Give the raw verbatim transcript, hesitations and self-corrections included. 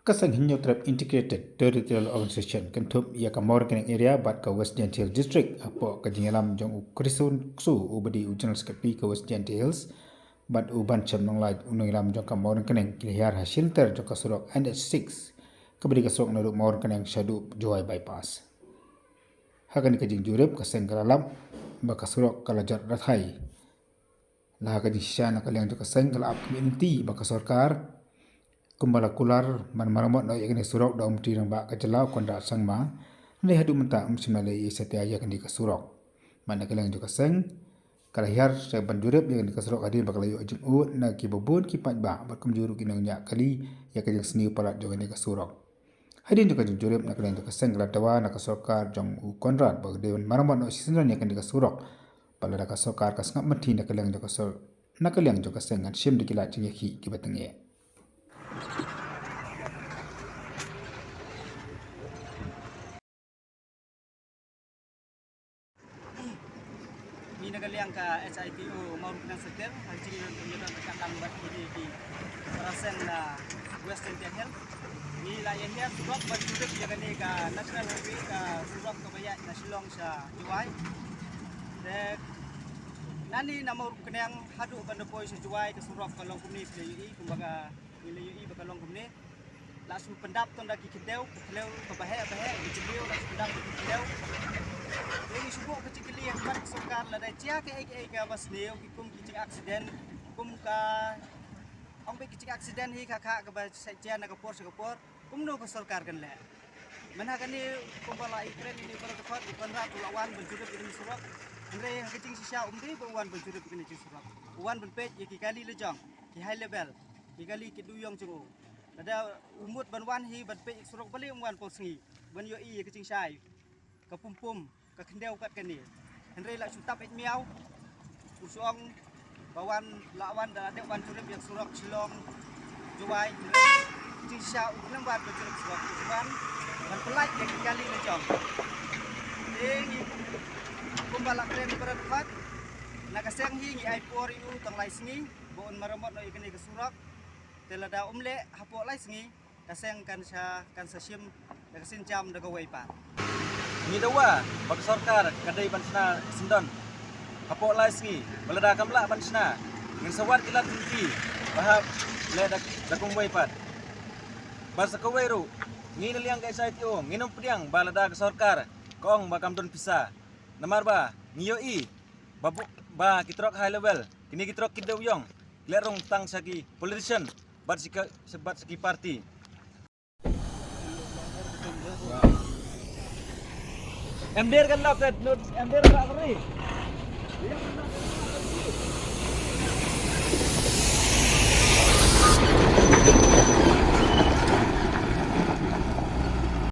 Ka seng Hynñiewtrep Integrated Territorial Organization kynthup ïa ka Mawryngkneng Area bad ka West Jaintia Hills District hapoh ka jingïalam jong u Christine Ksu uba dei u General Secretary ka West Jaintia Hills bad u Banchem Nonglait u nongïalam jong ka Mawryngkneng ki la hiar ha shilynter jong ka surok N H six kaba dei ka surok naduh Mawryngkneng shaduh Jowai Bypass. Ha kane ka jingjurip ka seng ka la lap ba ka surok ka la jot rathai. La ha ka jingshisha na ka liang jong ka seng ka la ap kmie lynti ba ka sorkar kumba la kular ban maramot noh ïa kane ka surok da u Myntri Rangbah ka jylla u Conrad Sangma. Hynrei haduh mynta um shym la leh ïa i satia ïa kane ka surok. Bad na ka liang jong ka seng ka la hiar sha ban jurip ïa kane ka surok hadien ba ka la ïoh jingud na kiba bun ki paidbah bad kumjuh ruh ki nongñiah kali ïa ka jingsniew palat jong kane ka surok. Hadien jong ka jingjurip na ka liang jong ka seng ka la dawa na ka sorkar jong u Conrad ba ka dei ban maramot noh shisyndon ïa kane ka surok. Bad lada ka sorkar ka sngap mynti na ka liang jong ka sor na ka liang jong ka seng ngan shim da ki lad jingïakhih kiba tyngeh. Ngi na ka liang ka H I T O Mawryngkneng Circle ha ka jingïadon ka katlang bad kine ki para seng na West Jaintia Hills. Ngi la ïa hiar surok ban jurip ïa kane ka National Highway, ka surok kaba ïaid na Shillong sha Jowai. Te nangne na Mawryngkneng haduh ban da poi sha Jowai ka surok ka long kumne, phi la ïohi kumba ka, phi la ïohi ba ka long kumne. La shu pyndap tang da ki khyndew, ka khyndew kaba heh ba heh, ki jylliew la shu pyndap da ki khyndew. Te ngi shu buh ka jingkylli ha khmat ka sorkar, lada jia kaei kaei kaba sniew, ki kum ki jingaccident, kum ka, ong beit ki jingaccident hi ka, ka kaba jia na ka por sha ka por, kumno ka sorkar kan leh? Mynta kane kumba la ïakren ïa kane baroh dkhot, u Conrad u la wan ban jurip ïa kane surok. Hynrei ha ka jingshisha um dei ba u wan ban jurip ïa kane jingsurok, u wan ban peit ïa ki kali lajong, ki high level, ki kali ki dewïong jong u. Lada u mut ban wan hi ban peit surok balei um wan por sngi ban ïohi ïa ka jingshai, ka pum pum, ka khyndew kat kane. Hynrei la shu tap ïa miaw, u shu ong ba wan, la wan da dep wan jurip ïa surok Shillong Jowai. Hynrei jingshisha u khlem wan ban jurip surok, u wan ban pyllait ïa ki kali lajong. Te ngi kumba la kren baroh dkhot, na ka seng hi ngi ai por ïa u tang lai sngi ba un maramot noh ïa kane ka surok. Te lada um leh hapoh lai sngi, ka seng kan sa, kan sa shim da ka sienjam da kawei pat. Ngi dawa ba ka sorkar ka dei ban shna shisyndon hapoh lai sngi, ba lada kam lah ban shna, ngin sa wad ki lad jong ki ba hap leh da, da kumwei pat. Bad sa kawei ruh, ngi na liang ka H I T O ngin ym pdiang ba lada ka sorkar ka ong ba kam don pisa. Namar ba ngi ïohi ba bu-, ba ki trok high level, kine ki trok ki dewïong, ki leh rung tang sha ki politician bad sha ki, bad sha ki party. Em der kan lap, em der kan lap.